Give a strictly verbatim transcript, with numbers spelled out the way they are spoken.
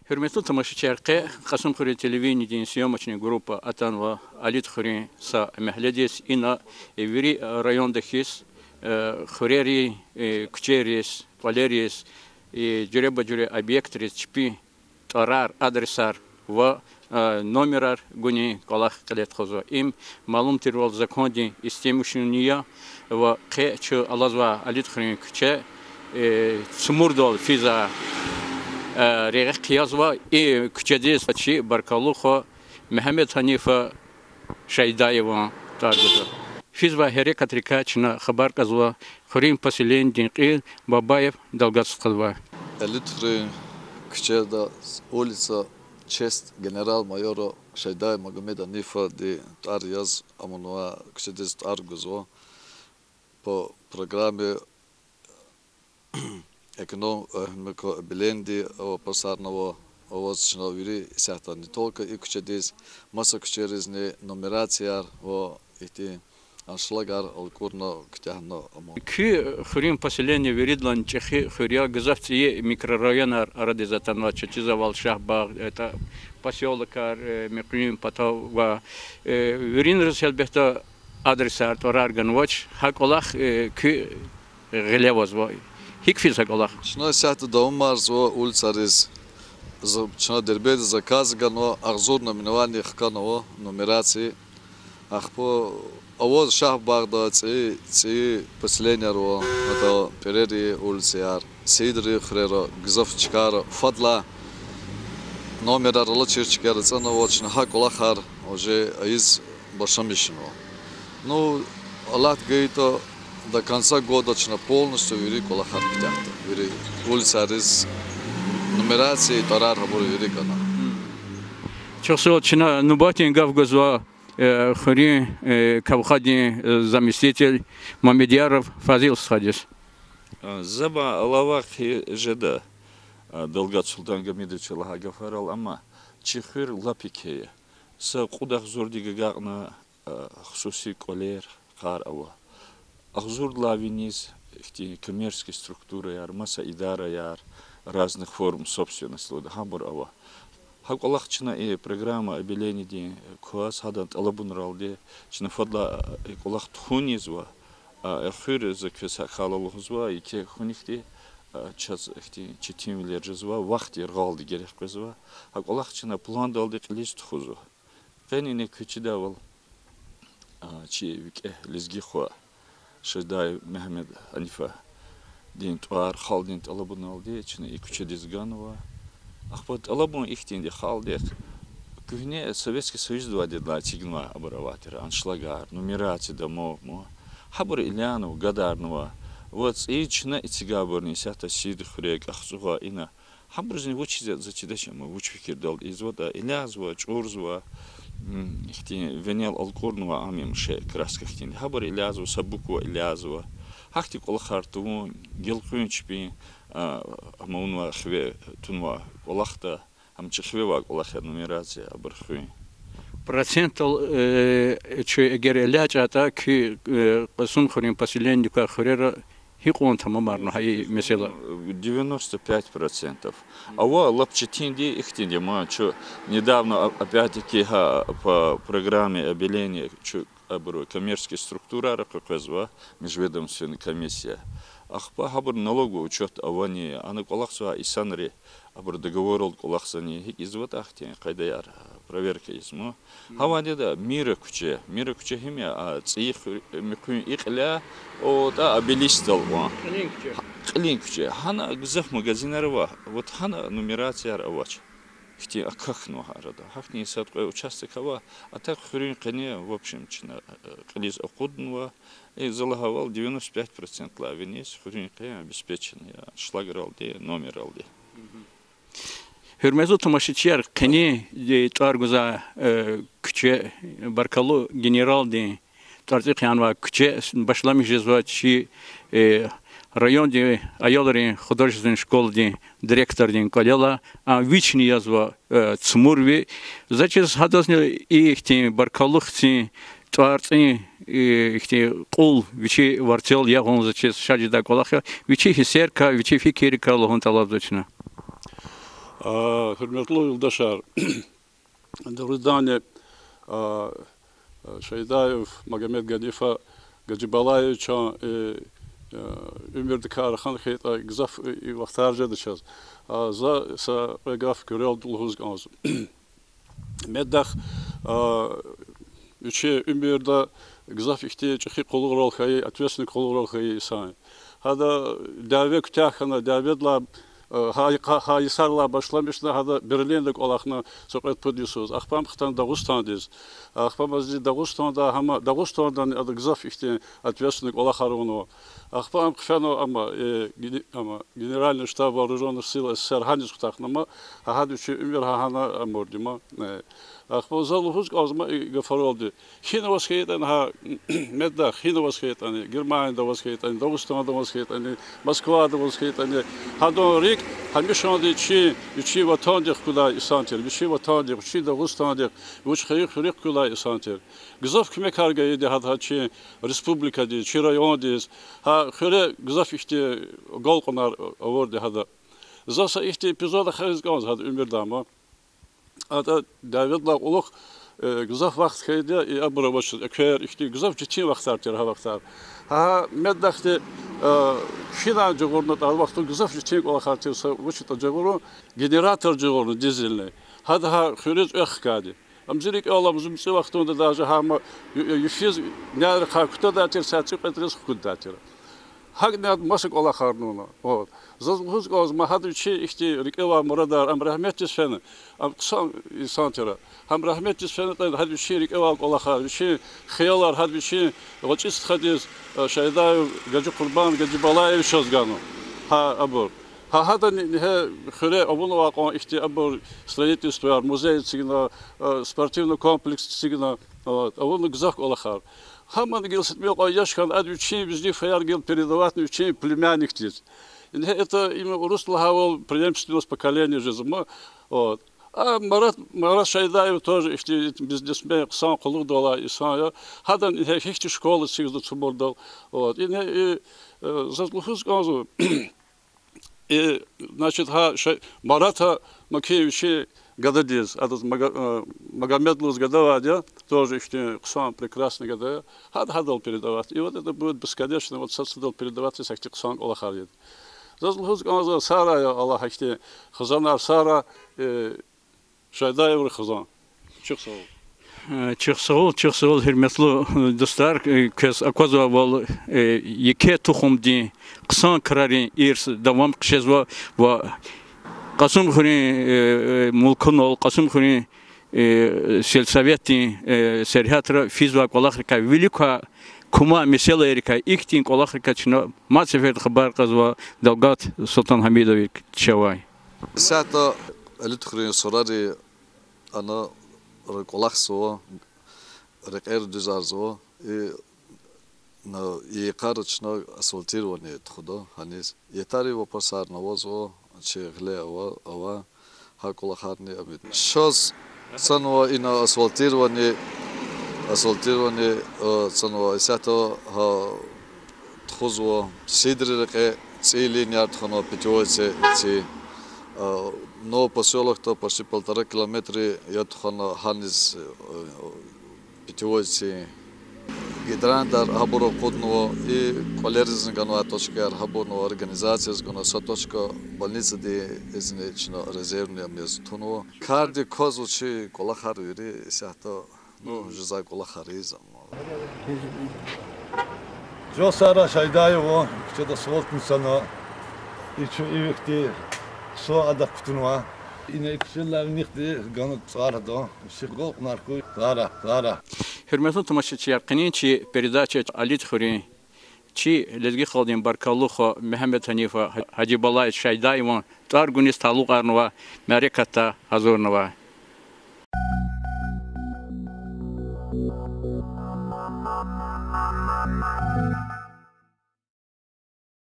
Гьуьрметлу тамашачияр, къе Кьасумхуьруьн телевидениедин съёмочный группа атанва Алидхуьруьн са мягьледиз. Ина вири районда хьиз, хуьрериз, куьчейриз, кӀвалериз, жуьреба-жуьре объектриз чпин тӀварар, адресар ва номерар гунин кӀвалах кьиле тухузва. Им, малум тирвал, закондин истемишунни я ва къе чун алазвай Алидхуьруьн куьче цумурдал физвай регъуь хъийизва. И куьчедиз чи баркаллу хва Мегьамед Гьанифа Шайдаеван тӀвар гузва. Физвай гьерекатрикай чна хабар кьазва хуьруьн поселениедин кьил Бабаев Далгатза стхадивай. Алидхуьруьн куьчеда, улица в честь генерал-майора Шайдаева Магомеда Гьанифади тӀвар яз амунвай куьчедиз тӀвар гузва по программе эконом-, экономикадин обелениедин вопросарни ава, аваз чна вири исятда не только и куьчедиз, маса куьчеризни нумерацияр ва ихьтин аншлагар алкӀурна куьтягьна ама. Куь хуьруьн поселение виридалайни чӀехи хуьр я, гзаф цӀийи микрорайонар арадиз атанва, чаз чизвайвал Шагьбагъ, э, та-, посёлокар, э, муькуьн патав ва, э, виринриз гьелбетда адресар, тӀварар ганвач. Гьа кӀвалах, э, куь гъиле авазва. ГьикӀ физ гьа кӀвалах? Чна исятда давамарзава улицариз, за-, чна Дербентда заказ ганва, агъзур наименование хканва, нумерация. Ахпа аваз Шагьбагъда цӀийи, цӀийи поселениеяр ава, гьатта ПӀирерин улицаяр, Саидрин хуьрера, гзаф чкайра, фадлай номерар алачир чкаяр ацӀанва, чна гьа кӀвалахар уже ийиз башламишнава. Ну, Аллагьди гайитӀа, до конца года чна полностью вири кӀвалахар куьтягьда. Вири улицариз нумерация, тӀварар гьабур вири гана. Чухсагъул, чна нубатдин гаф гузва, э, хуьруьн, э, кавхадин, э, заместитель Мамедъяров Фазил стхадиз. А, за ба алава хъийиз жеда, а, Далгат Султангьамидовича лагьай гафарал, амма чи хуьр лап еке я. Са кьуд агъзурдив агакьна, а, хсуси кӀвалер, къар ава. Агъзурдалай виниз ихьтин коммерческий структураяр, маса идараяр, разных форм собственности лугьуда, гьабур ава. Гьа кӀвалах чна и программа обеленидин кваз, гьадан тӀалабунралди, чна фадлай, а, и кӀвалах тухун ийизва, а, хуьр за квез гьакӀ лугьузва, еке хуьнихъди, а, чаз ихьтин четинвилер жезва, вахт яргъалди герек къвезва. Гьа кӀвалах чна пландалди кьилиз тухузва. Къенин куь чидайвал, а, чи викӀегь лезги хва Шайдаев Мегьамед Гьанифадин тӀвар, халкьдин тӀалабуналди чна и куьчедиз ганва. Ахпа тӀалабун ихьтинди халкьдихъ: куьгьне Советский Союздивайдалай эцигнавай абур авайтир аншлагар, нумерация, домов, мо. Гьабур илягьнава, гадарнава. Ва цӀийи чна эцигайбурни исятда Сид хуьре, КӀахцӀугъа, ина. Гьабурузни вучиз я, за чидач, амма вуч фикирдалди ийизватӀа, илязва, чӀурзава, м, ихьтин венел алкӀурнава, ам им ше краска хьтинди. Гьабур илязва, са буква илязва. Гьахьтин кӀвалахар тавун, гелкъуьн чпин, а, амавунва хиве тунва кӀвалахда, ам чи хиве авай кӀвалах я, нумерация, абур хуьн. Процентдал, э, чуь эгер элячӀайтӀа, куь, э, Кьасумхуьруьн поселенидикай хуьрера гьикьван тамамарна гьа и месэла? Девяносто пять процентов. Ава лап четинди, ихьтинди, ма чу недавно, а, опять-таки, гьа, по программе обеления чу абуру коммерческий структурайра къекъвезва, межведомственная комиссия. Ахпа гьабуру налоговый учёт авани, ана кӀвалахзавай инсанри, абуру договорралди кӀвалахзани, гьикӀ ийизватӀа ахьтин къайдаяр, проверка ийизма. Гьавайди ада Мира куьче, Мира куьче гьим я, а, цӀийи хуь-, муькуьн и кьиляй, о, тӀа обелиск кьилин куьче. Кьилин куьче. Гьана гзаф магазинар ава, вот гьана нумерацияр авач. Ихьтин акахьнава гьа арада. Гьахьтин сад-кьве участок ава, а так хуьруьн къене, в общем, чна, э, кьилиз акъуднава. Э, за лагьайвал, девяносто пять процентдилай виниз хуьруьн къен обеспечен я аншлагралди, номерралди. Гьуьрметлу тамашачияр, къенин, э, тӀвар гузвай, э, куьче, баркаллу генералдин тӀварцӀихъ янавай куьче башламиш жезва чи, э, райондин аялрин художественный школадин директордин кӀвалелай, ам вични язва, э, Цмурви. За чиз гьадазни ихьтин баркаллу хцин тӀварцӀин, э, ихьтин кьул вичи варцел ягъун за чиз шад жедай кӀвалах я. Вичин гьиссерикай, вичин фикиррикай лугьун тӀалабзава чна. А, гьуьрметлу юлдашар, дугъриданни, а, а, Шайдаев Магомед Ганифа Гаджибалаевичан, э, э, уьмуьрдикай рахана хьайитӀа, гзаф, э, и вахтар жеда чаз. А, за са кьве гаф куьрелди лугьуз кӀанзава. Меддахъ, а, вичин уьмуьрда гзаф ихьтин чӀехи къуллугърал хьайи, ответственный къуллугърал хьайи инсан я. Гьада дяве куьтягь хьана, дяведилай, а, гьа, гьа йисарилай башламишна, гьада Берлинда кӀвалахна са кьвед-пуд йисуз. Ахпа ам хтана Дагъустандиз. Ахпа ам зи Дагъустанда, гьама Дагъустандани ада гзаф ихьтин ответственный кӀвалахар авунва. Ахпа ам хъфена, амма, э, гене-, амма Генеральный штаб вооружённых сил СССР гьаниз хутахна, амма гьа гьада вичин уьмуьр гьа гьана амурди я, амма, э, ахпа за лугьуз кӀанзава и гафаралди. Гьина аваз хьайитӀани гьа, меддахъ, гьина аваз хьайитӀани, Германияда аваз хьайитӀани, Дагъустанда аваз хьайитӀани, Москвада аваз хьайитӀани, гьадан рикӀ гьамишанда чи, вичин ватандихъ кудай инсан тир, вичин ватандихъ, вичин Дагъустандихъ, вуч хайи хуьруьхъ кудай инсан тир. Гзаф куьмекар гайиди гьада гьа чи республикадиз, чи райондиз, гьа хуьре гзаф ихьтин агалкьунар авурди гьада. За са ихьтин эпизод ахъайиз кӀанзава гьадан уьмуьрдай, амма. Ада дяведилай кьулухъ, э, гзаф вахт хьайиди я, и абур авачиз, эквер, ихьтин гзаф четин вахтар тир гьа вахтар. Гьа меддахъди, э, кхьинай жагъурнатӀа, а вахтунда гзаф четин кӀвалахар тир, са вуч ятӀа жагъурун, генератор жагъурна дизельный. Гьада гьа хуьруьз экв хкайди. Ам зи рикӀел алама, зун муькуь вахтунда даже гьама ю-, ю-, йифиз нянрихъай кутадай тир, са цӀикьвед йисуз хкуддай тир. ГьакӀни ада маса кӀвалахарни авуна. Вот. Заз лугьуз кӀанзава, ма гьада вичин ихьтин рикӀевай мурадар, ам рагьметдиз фена, ам хъсан инсан тир. Гьам рагьметдиз фенатӀани, гьада вичин рикӀевай кӀвалахар, вичин хиялар, гьада вичин гъвечӀи стхадиз, э, Шайдаев Гаджи Къурбан Гаджибалаевичаз гана. Гьа абур. Гьа гьадани ингье хуьре авунвай кьван ихьтин абур строительствояр, музей эцигна, э, спортивный комплекс эцигна, вот, авуна гзаф кӀвалахар. Гьамани гила са тӀимил кьван яш хьана, ада вичин везифаяр гила передаватьна вичин племянникдиз. Ингье это имя урусдал лагьайвал преемственность поколения жезва, ма, вот. А Марат, Марат Шайдаев тоже ихьтин бизнесмен, хъсан къуллугъдаллай инсан я. Гьадани ингье гьихьтин школа эцигзава цумурдал. Вот. Ингье, э, заз лугьуз кӀанзава, значит, гьа Шай-, Марата мумкин вичин гададиз, адаз Мага-, э, Магомед лугьуз гада авайди я, тоже ихьтин хъсан, прекрасный гада я. Гьада гьадал передавать. И вот это будет бесконечно, вот сад-садал передавать ийиз гьахьтин хъсан кӀвалахар ийида. Заз лугьуз кӀанзава, сагърай, Аллагь, гьахьтин хизанар сагърай, э, Шайдаеврин хизан. Чухсагъул. Э, чухсагъул, чухсагъул, гьуьрметлу, э, дустар, э, квез аквазвайвал, э, еке тухумдин хъсан крарин ирс давам хъжезва ва Кьасумхуьруьн, э, э, мулкунал, Кьасумхуьруьн, э, сельсоветдин, э, сергьятра физвай кӀвалахрикай, вилик квай кума месэлайрикай, ихьтин кӀвалахрикай чна мад сеферда хабар кьазва Далгат Султангьамидович, чавай. Исятда Алидхуьруьн сурари ана кӀвалахзава, рекьер дуьзарзава. И, на, и йикъара чна асфальтирование тухуда гьаниз. Ятарин вопросарни авазва, чи гъиле ава, ава, гьа кӀвалахарни ами. Шаз цанва ина асфальтирование, асфальтирование, э, цанва исятда гьа тухузва Сидри рекье, цӀийи линияр тухвана питьевой ци, ци, э, Новый посёлокда почти полтора километра я тухвана гьаниз, э, питьевой ци. Гидрантрар гьабур акъуднава, и кӀвалеризни ганвай точкаяр гьабурни ава, организацияриз ганва, са точка больницадизни чна резервный ам яз тунва. Кардик квазва чи кӀвалахар вири исятда, ну, жезвай кӀвалахар ийиз ам. Жо сагърай Шайдаеван, куьчеда асфальтни цана, и чун ивихьтин хъсан адак кутунва. Ина и куьчелай винихъди гана цӀар гьадан, ишигъ агалкьунар хьуй, сагърай, сагърай. Гьуьрметлу тамашачияр, къенин чи передача Алидхуьруьн чи лезги халкьдин баркаллу хва Мегьамед Гьанифа Гьажибалаевич Шайдаеван тӀвар гуниз талукьарнавай мярекатда гьазурнава.